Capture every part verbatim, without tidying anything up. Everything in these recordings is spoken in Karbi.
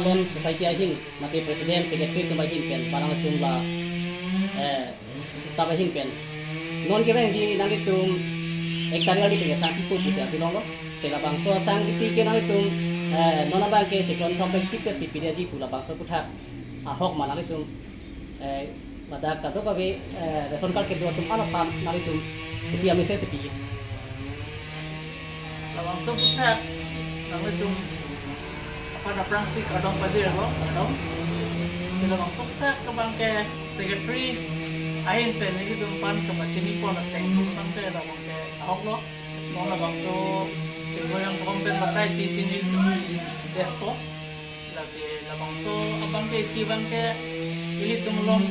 Women Society ahin, mate President, Secretary atum ahin pen, ba nangtum la, eh, staff ahin pen. Non kevangji nanglitum ek tarik arni pen sang pipo pusi ati longlo. Lasi labangso sang kipi ke nanglitum, eh, non abang ke chiklo thom pen tip si pidetji pu labangso aputhak ahok ma nanglitum, eh, ladak kadokave, eh, ration card kedo atum aphan nanglitum kopi a-message pi? Labangso aputhak nanglitum aphan aphrangsi kardom pajirlo, kardom. Lasi labangso aputhak abang ke secretary ahin pen nelitum aphan kapachini pon ateng abang ke labang ke ahoklo. Non labangso chiklo thom pen batai isi nelitum detpo. Lasi labangso abang ke isi abang ke ilitum along,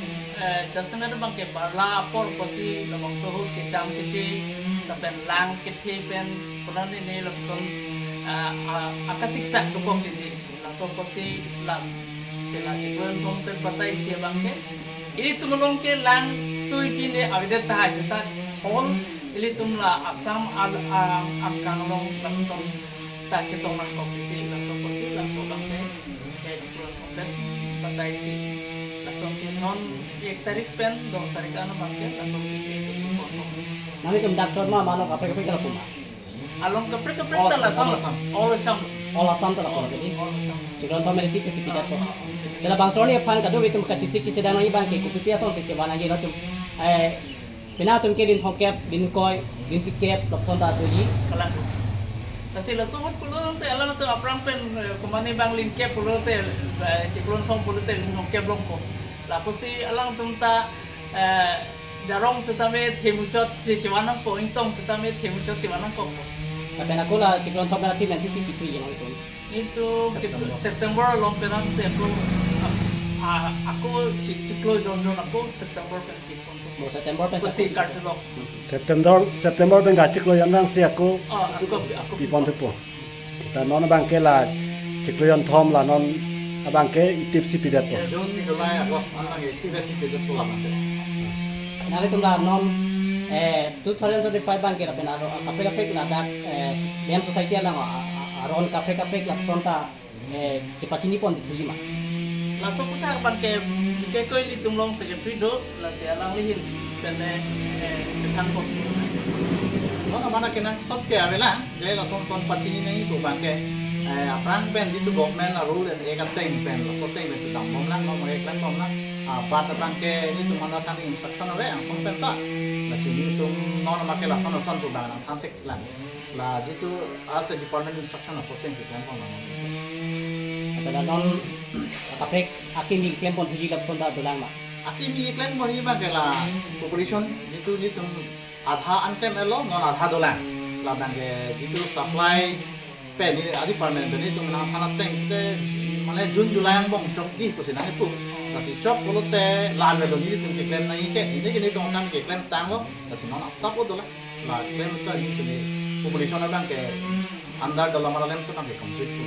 eh, jasemet abang ke barla apor pusi labangso ahut kecham keche lapen lang kethe pen konane ne lapuson, eh, a-, akasiksak dokok titi. Laso pusi lasi la chiklo thom pen batai isi abang ke ilitum along ke lang tui pine avedet tahai seta all ilitum la Assam al-, a-, akang along lapuson ta chetong nangkok titi. Laso pusi laso abang ke, eh, chiklo thom pen batai isi. Lasonsi non ek tarik pen dos tarik an abang ke lasonsi ke ikon. Nanglitum dak chot ma, ma along kaprek kaprek lapu ma? Along kaprek kaprek ta lason. All Assam. All Assam. All Assam ta lapu jadi. All Assam. Chiklo thom pen tip si pidet po. Lasi labangso arni aphan kadokave atum kachesik kachedang nangji abang ke kopi pi asonsi chevan nangji latum, eh, penang atum ke rin thomkep, rin ingkoi, rin phlikep lapuson ta doji. Kalang. Lasi laso ahut pulote alangtum aphrang pen, eh, komane abang rin kep pulote, eh, chiklo thom pulote rin thomkep longpo. Lapusi alangtum ta, eh, jarong setame themuchot che chevan nangpo, ingtong setame themuchot chevan nangpo. Lapen ako la chiklo thom pen aphi men tisi pithu yen nangtum? Itum chik-, September. September along pen si ako, a-, a-, ako chik-, chiklo jon jon ako September pen pipon. Oh, September pen pusi sa-, karjulok. September, September pen kachiklo jon jon si ako, ah, ako, ako pipon thupo. Ta non abang ke la chiklo jon thom la non abang ke itip si pidetpo. June, July, August an abang itip si pidetpo labang ke. Nanglitum la non, eh, two thousand twenty-five abang ke lapen aro, ah, kaprek kaprek ladak, eh, Women Society along, ah, ah, ah, aron kaprek kaprek lapuson ta, eh, kepachini pon thuji ma? Laso aputhak abang ke, ke ko ilitum along secretary do, lasi alangli ahin pen, eh, kethang pon. Non amena kenangsot ke avelang, je lason son pachini nangji pu abang ke, eh, aphrang pen jitu government a-rule and act ateng pen, laso ateng pen si dambomlang, non abang ke klembomlang, ah, but abang ke ilitum amena thani instruction ave, angsong pen ta. Lasi ilitum non abang ke lason lason pu abang nangthan theklang. La jitu as a department instruction laso ateng si klempon lang. Ata la non kaprek akimi klempon thuji lapuson ta dolang ma? Akimi klempon abang ke la population jitu ilitum adha an klem-etlo, non adha dolang. Labang ke jitu supply pen ili a-department pen ilitum nangthan ateng te mane June July angbong chokji pusi nangkipu. Lasi chok pulote la avelo nelitum keklem nangji ke, neli ke nelitum akam keklem tanglo. Lasi non asap dolang. La klem ta nelitum population abang ke under the Lamara Lamso abang ke complete po.